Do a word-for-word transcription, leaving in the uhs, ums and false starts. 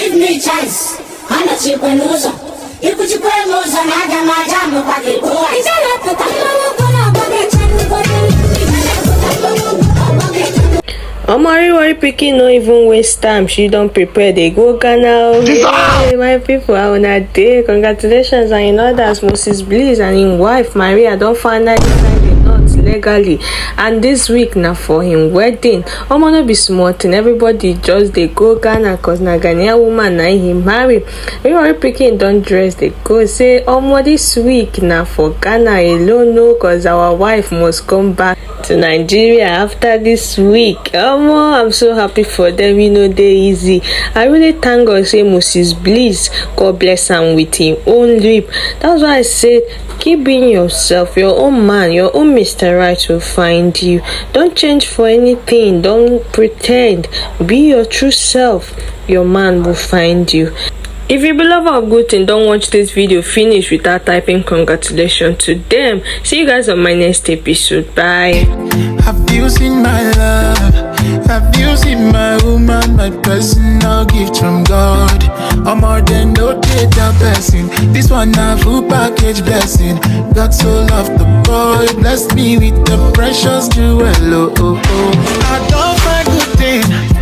Give me chance, anọchikwa n'ụzọ. Ikwuchikwa m ụzọ na aga m aja mụkwa gị. Ị gaghị apụta mmanwụ ụkwụ na-agba gị. Omari Worry Pikin no even waste time. She don prepare. They go Ghana. Oh, hey, my people, how una dey? Congratulations and in orders, Moses Bliss and him wife Maria don finally sign the knot legally. And this week na for him wedding. Omo, no be small thing. Everybody just dey go Ghana cause na Ghanaian woman na he marry. Worry Pikin don dress dey go say, omo, this week na for Ghana alone, no, cause our wife must come back to Nigeria after this week. Omo, I'm so happy for them. You know, they easy. I really thank God say Moses Bliss, God bless am with him own lip. That's why I say keep being yourself. Your own man, your own Mister Right will find you. Don't change for anything. Don't pretend. Be your true self. Your man will find you. If you be lover of good thing, don't watch this video finish without typing congratulations to them. See you guys on my next episode. Bye. Have you seen my love? Have you seen my woman? My personal gift from God. I'm more than no data person. This one na full package blessing. God so loved the boy, blessed me with the precious jewel. Oh, oh, oh. I don't find good thing.